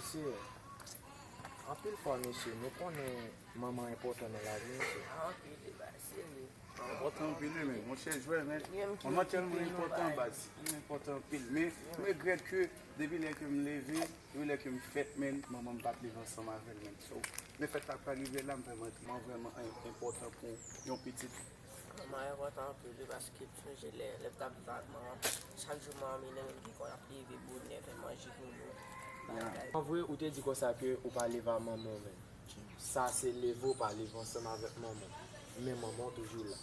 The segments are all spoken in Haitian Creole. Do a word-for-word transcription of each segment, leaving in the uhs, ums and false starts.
Se anpil fwa, mesye, nou konnen manman enpòtan nan lavi nou, se. Anpil, e bagay serye. Enpòtan anpil, wi, men. Monchè, jwè, men. Manman tèlman enpòtan, baz. Li enpòtan anpil. Men, m regrèt ke depi lè ke m leve, depi lè ke m fèt, men, manman m pa t leve ansanm avè l, men. So, lefèt sa k pa rive la, m vrèman, mwen vrèman en- enpòtan pou yon pitit. Manman enpòtan anpil, wi, paske m sonje lè, lè m t ap viv ak manman m, chak jou manman m li menm ki konn ap leve bonè, fè manje pou nou. An vre, ou te di konsa ke ou pa leve a manman w menm. Sa se leve w pa leve ansanm avèk manman w. Men manman w toujou la.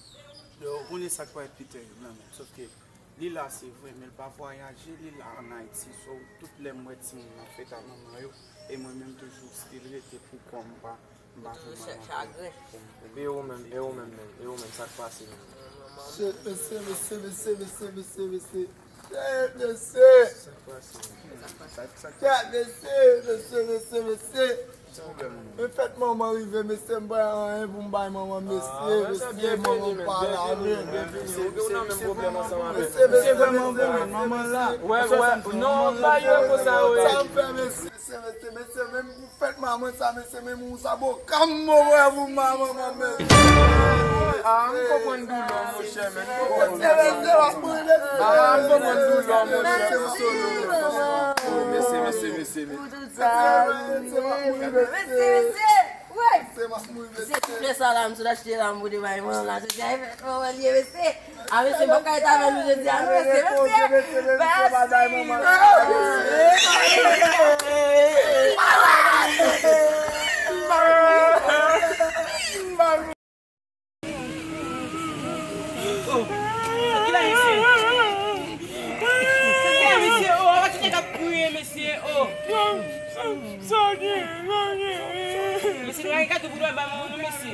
Yo, ou konnen sa k parèt pi tèrib la, men. Sòf ke li la, se vre, men l pa vwayaje, li la ann Ayiti. So, tout lè m wè timoun ap fèt a manman yo, e mwen menm toujou still rete pou kò m pa, m pa fè manman pou, pou, pou E ou menm, e ou menm, menm, e ou menm, sa k pase menm? Shit, mesye, mesye, mesye, mesye, mesye, mesye. Shit, mesye. Sa k pase menm? Shit, mesye, mesye, mesye, mesye. Ki pwoblèm ou menm? Men fèt manman rive, mesye, m pa anyen pou m bay manman, mesye, mesye, manman pa la, men. Ou gen nan menm pwoblèm ansanm avèk Mesye, mesye, mesye, manman la. Wè, wè, non, pa yo konsa, wè. Sa m fè, mesye, mesye, mesye, mesye, menm pou fèt manman sa, mesye, menm ou sa bo kam mo wè pou manman, manman. Ah, m konprann doulè w, monchè, men. M konprann. Mesye, mesye, w ap mouri, mesye. Ah, m konprann doulè w, monchè. M solo, men. Mesye, mesye, mesye, men. Mesye, w ap mouri, mesye. Mesye, mesye, wè. Mesye, w ap mouri, mesye. Se tout lè sa la, m sot achte la, m pote bay manman la, jodi a, e fèt manman li ye, mesye. A, mesye, m pa ka rete avè nou jodi a, non, mesye, mesye. Mèsi. Oh, ki la, mesye? Ki la, mesye? Oh, avan ti nèg ap kriye, mesye. Oh. Mesye, nou lage gate pou nou al bay manman nou, mesye.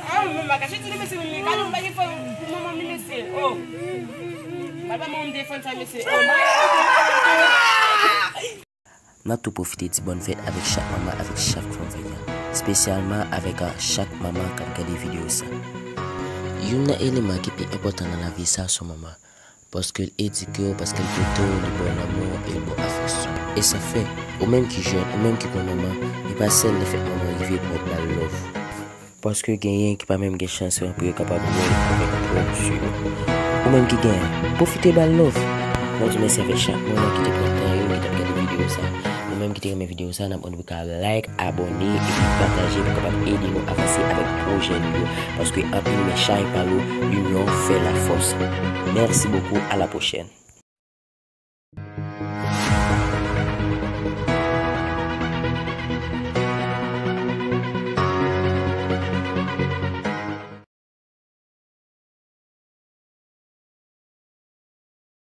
Ah, mwen pa kache ti mesye, men gade, m pa gen fòm pou manman m, mesye. Oh. M al bay manman m telefòn sa, mesye. Oh, N ap tou pwofite di bòn fèt avèk chak manman, avèk chak fanm fèt la, espesyalman avèk a chak manman k ap gade videyo sa. Youn nan eleman ki pi enpòtan nan lavi sa se manman, paske l edike w, paske l pote w, li ba w lanmou e l ba w afeksyon. E sa fè, ou menm ki jèn, ou menm ki pran manman, li pa sèl lefèt manman rive pou w ba l love. Paske genyen ki pa menm gen chans lan pou yo kapab wè l avèk pwòp zye yo. Ou menm ki genyen, pwofite ba l love. Mwen di mèsi avèk chak moun ki te pran tan yo, ki t ap gade videyo sa. Ou menm ki te renmen videyo sa, n ap mande w pou ka like, abòne, epi pataje pou kapab ede nou avanse avèk pwojè nou yo. Paske anpil men chay pa lou, linyon fè lafòs. Merci beaucoup, à la prochaine.